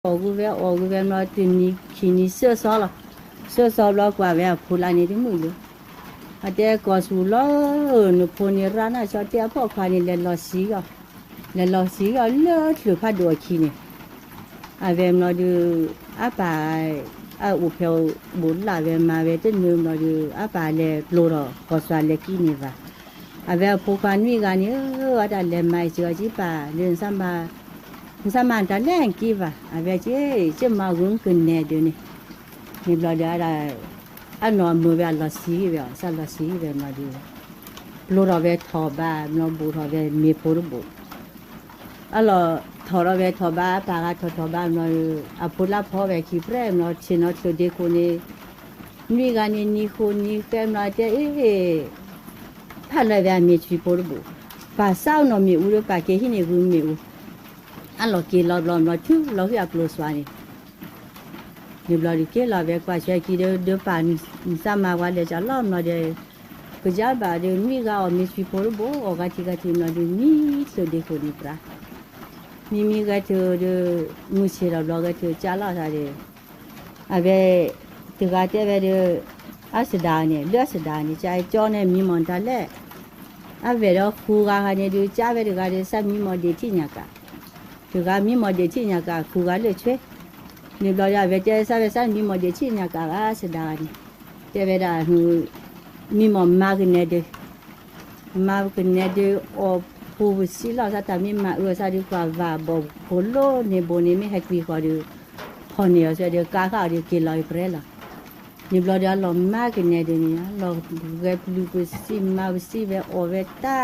အီၣ်ဂုာ်ဝဲအီၣ်ဂုာ်ဝဲ မ့ၢ်တနံၤခံနံၤစၢစီလီၤ. စၢစီဘျီကွၢ်ဝဲအဖိလၢန့ၣ်တမုာ်လၢၤ. အတဲကီၢ်ဆူၣ်လီၤဧၢ, နဖိန့ၣ်ရါနၢ်ဆီ တဲအဖိခွါန့ၣ် လဲၤလီၤစံၣ်အီၤ, လဲၤလီၤစံၣ်အီၤလၢချုးဖးဒိၣ်အခံန့ၣ် အဝဲဘျီဒုး အပၢ် အအိၣ်ဖဲအိၣ်ဘူးလၢ်ဝဲမၤဝဲတနၢၤဘျီဒုး အပၢ်လဲၤပျိးထီၣ်ကီၢ်ဆူၣ်အလဲၤကံန့ၢ်ဘၣ်. အဝဲအဖိခွါနွံဂၤန့ၣ် အတၢ်လဲၤမၤစၢၤအီၤကံပၢ်ဒီး နသးမၤတၢ်လဲၣ်ကံဘၣ်. အဝဲက့ၤ ကမၤဂုာ်ကနဲၣ်ဒုးန့ၣ်, န့ၣ်ဘျီဒုး အနီၢ်မုာ်ဝဲအလီၤစံၣ်ဝဲအီၤ စးလီၤစံၣ်ဝဲဘျီဒုး ပျိးထီၣ်ဝဲထီၣ်ဘး ဘျီဘူးထီၣ်ဝဲမ့ၤဖိတဘိး အလီၤထီၣ်ထီၣ်ဝဲထီၣ်ဘး အပၢ်ဂၤထီၣ်ထီၣ်ဘးဘျီ အဖိလၢဖီဝဲခံပြဲၢ်ဘျီ ဆ့ၣ်နီၤချုးဒ့ခိၣ်န့ၣ် နွံဂၤန့ၣ် နံၤဃိးနံၤဃဲဘျီတဲအ့ၣ် ဖးလၢဝဲအမ့ၤဆွံဖိတဘိး, ပၢ်စးအနီၢ်မ့ၣ်အူဒီး ပၢ်က့ၤဟံးန့ၢ်ဂုာ်မ့ၣ်အူ, အလီၤက့ၤလီၤဘျီဘျီ ထုးလီၤဃံအပျိၤစွါန့ၣ် န့ၣ်ဘျီဒုးက့ၤလီၤဝဲကွၢ်ဆၢကံဒီး ဒီးပၢ်နသးမၤဝဲလဲၤကၢ်လီၤဘျီဒီး ကယါဘၣ်ဒီး နွံဂၤအီၣ်မ့ၤဆွံဖိတဘိး အီၣ်ဂၤထံဂၤထံဘျီဒုး မံချုးဒ့ခိၣ်န့ၣ်ပြး မံမံဂဲၤထၢၣ်ဒီး မုၢ်ဆ့ၣ်ထီၣ်ဘျီဂဲၤထၢၣ်ကၢ်လီၤသးဒီး အဝဲ တဂၤတဲဝဲဒီး အစဒၣ်န့ၣ် လၢအစဒၣ်န့ၣ် ကၠီန့ၣ်မံမီၢ်တၢ်လဲၣ်, အဝဲဒီးဃုဂၤဂၤန့ၣ်ဒုး ကၢ်ဝဲတဂၤဒီး စးမံမီၢ်ဒ့ၣ်ထံၣ်ညၣ်ကး, တဂၤမံမီၢ်ဒ့ၣ်ထံၣ်ညၣ်ကး ဃုဂၤလၢာ်ဆွဲ, န့ၣ်ဘျီဒီး အဝဲတဲစးဝဲစးမံမီၢ်ဒ့ၣ်ထံၣ်ညၣ်ကးဂၤစဒၣ်ဂၤန့ၣ်, တဲဝဲဒၣ် မံမီၢ်မၤကနဲၣ်ဒုး မၤကနဲၣ်ဒုး အီၣ်ပူၤပစံလီၤစး တၢ်မ့ၢ်မၤအၢအီၤစးဒုး ကွၢ်ဝဲဘီၣ်ဖိလိန့ၣ်ဘိန့ၣ် မ့ၢ်ဟဲကွံာ်ဃီၤဒီး ဖီၣ်န့ၢ်အီၤစဲဒီး ကါဃာ်အီၤဒီး က့ၤလီၤအံၤပြဲလီၤ. န့ၣ်ဘျီဒီး အလီၤမၤကနဲၣ်ဒုးန့ၣ် အလီၤဂဲၤပျုၤပစံ မၤပစံဝဲအီၣ်ဝဲတၢ်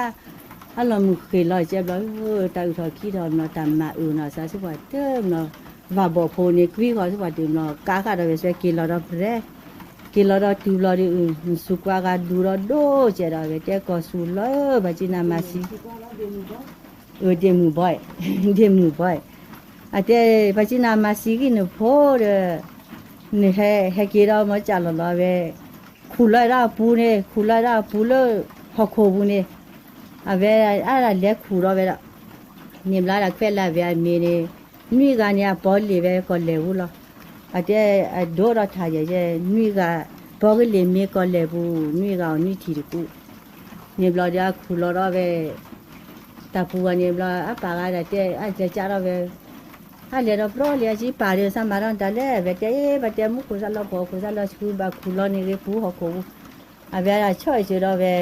အလီၤမုၢ်ဃ့ၢ်လီၤကဲဘျီ တၢ်အုၣ်ထီၣ်ခံထီၣ်ဘျီ တၢ်မၤအၢနီၤစးစ့ၢ်ကီးတဘျီ ဘၣ်ဘီၣ်ဖိန့ၣ် ကွံဃီၤစ့ၢ်ကီးတဘျီ ကါဃာ်ဒီးဝဲစဲ က့ၤလီၤဒီးပြဲ က့ၤလီၤဒီးတုၤဘျီဒီး စူၤကွၢ်ဂၤဒူဒီးဒိၣ်ကဲဒီး အဝဲတဲကီၢ်ဆူၣ်လီၤဧၢ ပှၤကံနၤမၤဆံ အၢ ဒ့ၣ်မုၢ်ဘီ ဒ့ၣ်မုၢ်ဘီ အတဲ ပှၤကံနၤမၤဆံဂံၢ်နဖိဒီး နဟဲက့ၤဒီးမ့ၢ်ကၢ်လီၤလီၤဝဲ ခူၣ်လီၤဒၣ်အပူၤန့ၣ် ခူၣ်လီၤဒၣ်အပူၤလၢ ဟီၣ်ခိၣ်ပူၤန့ၣ် အဝဲအဒၣ်လဲၤခူၣ်ဒီးဝဲဒီး န့ၣ်ဘျီဒၣ်ခွဲးလၢ်ဝဲအမ့ၤန့ၣ် နွံဂၤန့ၣ် အပီလ့ၣ်ဝဲကီၢ်လဲၣ်ပူၤလီၤ. အတဲအဒိဒီးထးယဲၢ်ယဲၢ် နွံဂၤ ပီကလ့ၣ်မ့ၤကီၢ်လဲၣ်ပူၤ နွံဂၤအီၤနွံထံၣ်တကူၣ် န့ၣ်ဘျီဒီးအခူၣ်လီၤဒီးဝဲ တၢ်ပူၤဂၤန့ၣ်ဘျီ အပၢ်ဂၤဒၣ်တဲ အလဲၤကၢ်ထီၣ်ဝဲ အလဲၤဒီးပြီလံ အစံပၢ်ဒီး စးမၤထီၣ်တၢ်လဲၣ် အဝဲတဲအ့ၣ် ပတဲမူခိၣ်စးလီၤ ပှၤခိၣ်စးလီၤ ဆူဘၣ်ခူၣ်လီၤန့ၢ်ဂ့ၤပူၤဟီၣ်ခိၣ်ပူၤ အဝဲဒၣ်ဆီၣ်အံၤစၢၤဒီးဝဲ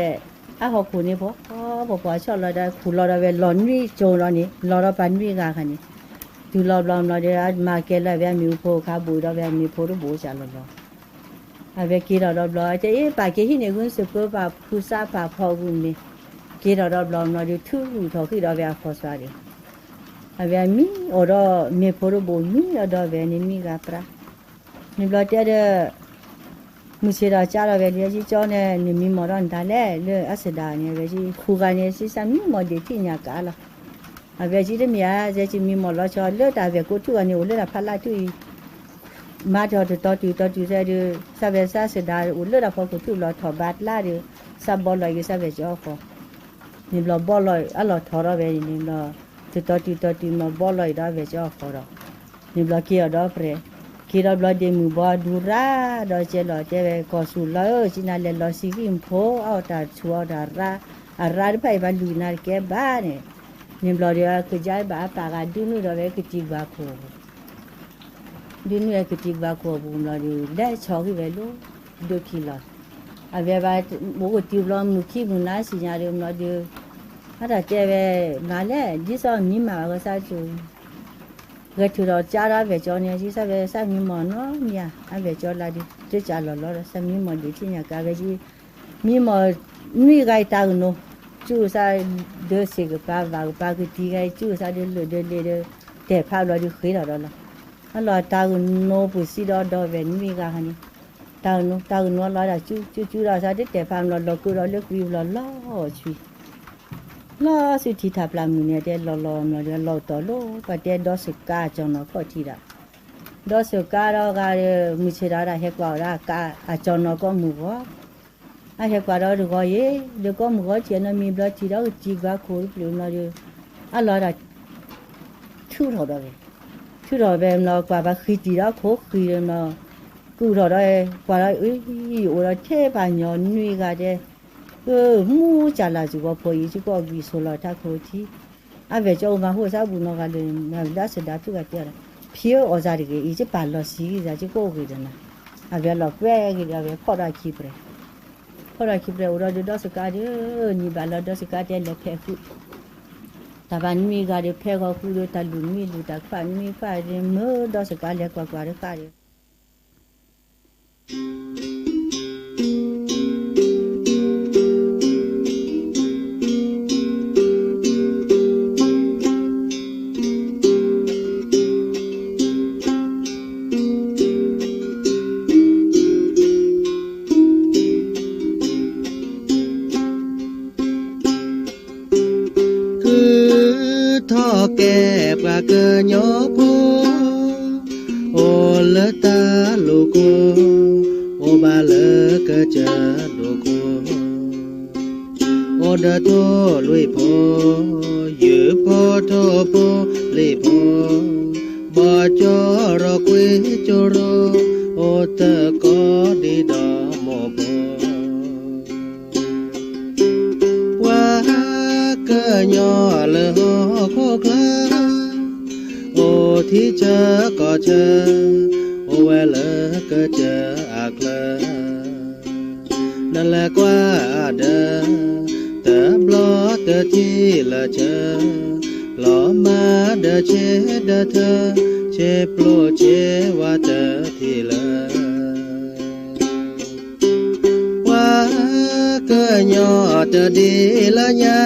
အဟီၣ်ခိၣ်န့ၣ် ပှၤပှၤပှၤဆီၣ်လီၤဒီး ခူၣ်လီၤဒီးဝဲလီၤနွံကၠိၤလီၤန့ၣ် လီၤဒီးပှၤနွံဂၤခါန့ၣ် တုၤလီၤဘျီဘျီဒီး အမၤကဲၤလီၤဝဲအမ့ၤအူဖိခါ ဘူးဒီးဝဲအမ့ၤဖိတဘူးစၢ်လီၤလီၤ အဝဲက့ၤထီၣ်ဒီးဘျီ တဲအ့ၣ် ပၢ်က့ၤဟံးန့ၢ်ဂုာ်စ့ၢ်ကီး ပၢ်ဖုစးပၢ်ဖီၣ်ဂုာ်မ့ၤ က့ၤထီၣ်ဒီးဘျီဘျီဒီး ထုးထီၣ်ဃံဒီးဝဲအဃီၤစွါဒီး အဝဲမံအီၣ်ဒီးမ့ၤဖိတဘိး မံအီၣ်ဒီးဝဲန့ၣ် နွံဂၤပြး န့ၣ်ဘျီတဲဒီး မုၢ်ဆ့ၣ်ထီၣ်ကၢ်ဒီးဝဲလံ အစံကၠီန့ၣ် နမံမီၢ်ဒီးနတၢ်လဲၣ် လၢအစဒၣ်န့ၣ် အဝဲဃုဂၤန့ၣ် စံးစၢ်မံမီၢ်ဒ့ၣ်ထံၣ်ညၣ်ကးလီၤ အဝဲစံးတမ့ၢ်ဧါ စဲးစံးမံမီၢ်လီၤဆီ လၢတၢ်ဝဲၢ်ကိးထူၣ်ဂၤန့ၣ် အိၣ်လၢတၢ်ဖးလၢ်ထူၣ်အံၤ မၤထီၣ်တတီၤတုၤတီၤတုၤစဲးဒီး စးဝဲစးစဒၣ် အိၣ်လၢတၢ်ဖီခိၣ်ထူၣ်ဘျီထီၣ်ဘးတလါဒီး စးဘီလီၤအံၤ စးဝဲကၠီဃီၤ န့ၣ်ဘျီဘီလီၤ အလီၤထီၣ်ဒီးဝဲန့ၣ်ဘျီ တတီၤတုၤတီၤတုၤမ့ၢ်ဘီလီၤအံၤဒီးဝဲကၠီဃီၤဒီး န့ၣ်ဘျီက့ၤအီၤဒီးပြဲး က့ၤဒီးဘျီဒ့ၣ်မုၢ်ဘီဒူရၣ်ဒီးကဲလီၤ တဲဝဲ ကီၢ်ဆူၣ်လီၤဧၢ ကံနၤလဲၤလီၤဆံးဂံၢ်ဖိ အအီၣ်တၢ်ဆူၣ်အီၣ်တၢ်ရၣ် အရၣ်တဖၣ်အံၤဘၣ်လုၢ်နၤတကဲဘၣ်န့ၣ် န့ၣ်ဘျီဒီး ကယါဘၣ်အပၢ်ဂၤဒုးနုာ်ဒီးဝဲကတံၤကွၢ်ခိၣ် ဒုးနုာ်ဝဲကတံၤကွၢ်ခိၣ်အပူၤဘျီဒီး လဲၤဆီၣ်ဂံၢ်ဝဲလီၤ ဒိၣ်ခံလီၤ အဝဲဘၣ် အိၣ်ကတံၤဘျီမုၢ်ခံမုၢ်နၤစံၣ်ညါဒီးဘျီဒီး အတၢ်တဲဝဲ မၤလဲၣ် ဒ်သိးမံမၤဘၣ်ကစၢ်ကၠိ ဂဲၤထၢၣ်ဒီးကၢ်ဒီးအဝဲၢ်ကၠီန့ၣ် ဒ်သိးဝဲစးမံမီၢ်နီတမံၤဧါ အဝဲၢ်ကၠီလၢဒုး တကၢ်လီၤလီၤဒီး စးမံမီၢ်ဒ့ၣ်ထံၣ်ညါကးဝဲကံ မံမီၢ် နွံဂၤအံၤတၢ်ဂ့ၢ်နိ ကၠူၣ်စၢ်ဒီးစ့ၢ်ကပၤ ဘၣ်ကပၤကတံၤဂၤအံၤ ကၠူၣ်စၢ်ဒီးလၢာ်ဒီးလ့ၤဒီး တဲာ်ဖးဘျီဒီးဃ့ထီၣ်ဒီးလီၤ အလီၤတၢ်ဂ့ၢ်နိပူၤစံးဒီးဒီးဝဲၢ်နွံဂၤခါန့ၣ် တၢ်ဂ့ၢ်နိ တၢ်ဂ့ၢ်နိလီၤဒၣ်ကၠူၣ် ကၠူၣ်ကၠူၣ်ဒီးစၢ်ဒုးတဲာ်ဖးဘျီလီၤကၢဒီးလၢကွံဘျီလီၤဆှံ လီၤဆူထံထၣ်ပျၢ်မုၢ်န့ၣ် တဲလီၤလီၤဘျီဒီးလီၤတီၤလီၤ ပှၤတဲဒီစၢ်ကါအကၠီၣ်နီၤခီၣ်ထံးဒၣ် ဒီစၢ်ကါဒီးဂၤဒီး မုၢ်ဆ့ၣ်ဒီးဒၣ်ဟဲကွၢ်ဝဲဒၣ်ကါ အကၠီၣ်နီၤကီၢ်မုၢ်ဂီၤ အဟဲကွၢ်ဒီးတဂီၤအံၤ ဒီးကီၢ်မုၢ်ဂီၤထံးနီတမံၤဘျီထံးဒီးကတံၤကွၢ်ခိၣ်တပျုာ်ဘျီဒီး အလီၤဒၣ် ထုးထီၣ်ဒီးဝဲ ထုးထီၣ်ဝဲမနီၤ ကွၢ်ပှၤဃံတံၢ်ဒီးခိၣ်ဃံဒီးမနီၤ, ကုၢ်ထီၣ်ဒီး ကွၢ်ဒီး အံၤ အိၣ်ဒီးထဲပှၤညီနွံဂၤဒဲး, မူစၢ်လၢ်စူၢ်ဝီၤဖိအံၤ ယကအိၣ်ဂံၢ်ဆိးလီၤတၢ်ခိၣ်ထံ, အဝဲကအိၣ်မၤဟိစါဘူးနီတဂၤလၢၤ, မၤဝဲဒၣ်စဒါဖုၣ်ဂၤတဲဒီး, ဖံဧၢ အီၣ်စၢ်တဂ့ၤအံၤ ယပာ်လီၤဆံးဂံၢ်စၢ် ယကအိၣ်ဂ့ၤဒီးနၤ, အဝဲလီၤကွဲဂ့ၤဒီး အဝဲဖီၣ်ဒီးခံပြဲၤ ဖီၣ်ဒီးခံပြဲၤ အိၣ်ဒီးဒုးဒီစကါဒီး, နံၤဘၣ်လၢဒီစကါတဲလဲၤဖဲးဃုာ်, တၢ်ဘၣ်နွံဂၤဒီးဖဲးဂီၤဃုာ်ဒီး တၢ်လူၢ်နွံလူၢ်တၢ်ခွါနွံခွါဒီး မ့ၢ်ဒီစကါလဲၤကွၢ်ကွၢ်ဒီးဃၣ်ဒီး ကုၢ်ထီၣ်ကဲပှၤကညီဖိ, အိၣ်လၢတၢ်လူၢ်ခိၣ်, အိၣ်ဘၣ်လၢကစၢၢ်ဒိၣ်ခိၣ်, အိၣ်ဒီးထိၣ်လွံၢ်ဖိ, ယုၢ်ဖိထိၣ်ဖိလံၣ်ဖိ, ဘီၣ်ကၠီရီၤကွ့ကၠိရိၤ, အိၣ်တကီဒံဒီးမိၢ်ဖိ ပှၤကညီလၢဟီၣ်ခိၣ်ချၢ, အိၣ်ထံဆၢကီၢ်ဆၢ, အိၣ်ဝဲလၢကစၢၢ်အချၢ, နလဲၤကွၢ်ဒီး တဘျီတထံၣ်လၢၤဆၢ, လီၤမၢ်ဒီးဆ့ဒီးထၢ, ဆ့ပျိဆ့ဝါတထံၣ်လၢၤ ပှၤကညီတဒ်လၢညါ,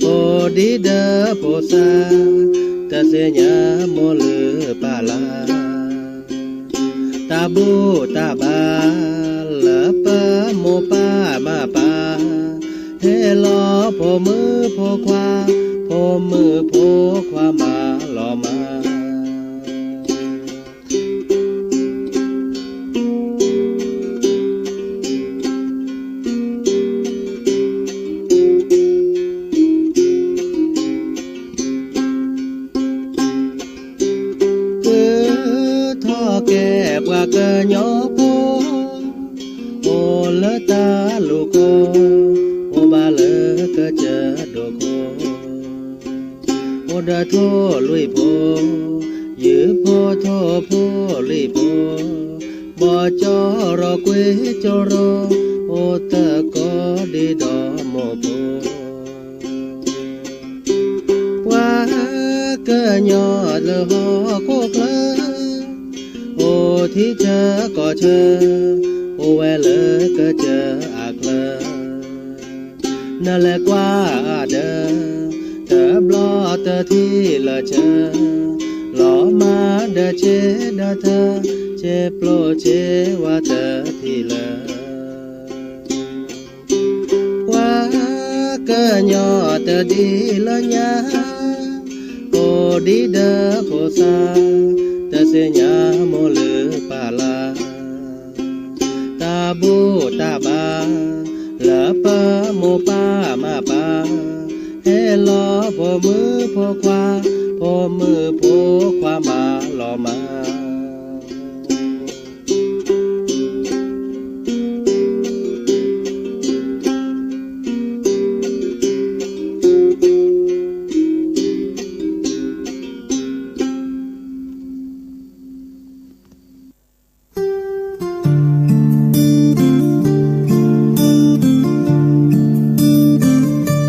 ဖိဒံဒီးဖိသၣ်, တသ့ၣ်ညါမိၢ်လုၢ်ပၢ်လၢ်, တၢ်ဘူၣ်တၢ်ဘါလၢပမိၢ်ပၢ်မၢ်ပၢ်, ဟဲလီၤဖိမုၣ်ဖိခွါ, ဖိမုၣ်ဖိခွါမၤလီၤမၢ် ကုၢ်ထီၣ်ကဲပှၤကညီဖိ, အိၣ်လၢတၢ်လူၢ်ခိၣ်, အိၣ်ဘၣ်လၢကစၢၢ်ဒိၣ်ခိၣ်, အိၣ်ဒီးထိၣ်လွံၢ်ဖိ, ယုၢ်ဖိထိၣ်ဖိလံၣ်ဖိ, ဘီၣ်ကၠီရီၤကွ့ကၠိရိၤ, အိၣ်တကီဒံဒီးမိၢ်ဖိ ပှၤကညီလၢဟီၣ်ခိၣ်ချၢ, အိၣ်ထံဆၢကီၢ်ဆၢ, အိၣ်ဝဲလၢကစၢၢ်အချၢ, နလဲၤကွၢ်ဒီး တဘျီတထံၣ်လၢၤဆၢ, လီၤမၢ်ဒီးဆ့ဒီးထၢ, ဆ့ပျိဆ့ဝါတထံၣ်လၢၤ ပှၤကညီတဒ်လၢညါ, ဖိဒံဒီးဖိသၣ်, တသ့ၣ်ညါမိၢ်လုၢ်ပၢ်လၢ်, တၢ်ဘူၣ်တၢ်ဘါ, လၢပမိၢ်ပၢ်မၢ်ပၢ်, ဟဲလီၤဖိမုၣ်ဖိခွါ, ဖိမုၣ်ဖိခွါမၤလီၤမၢ်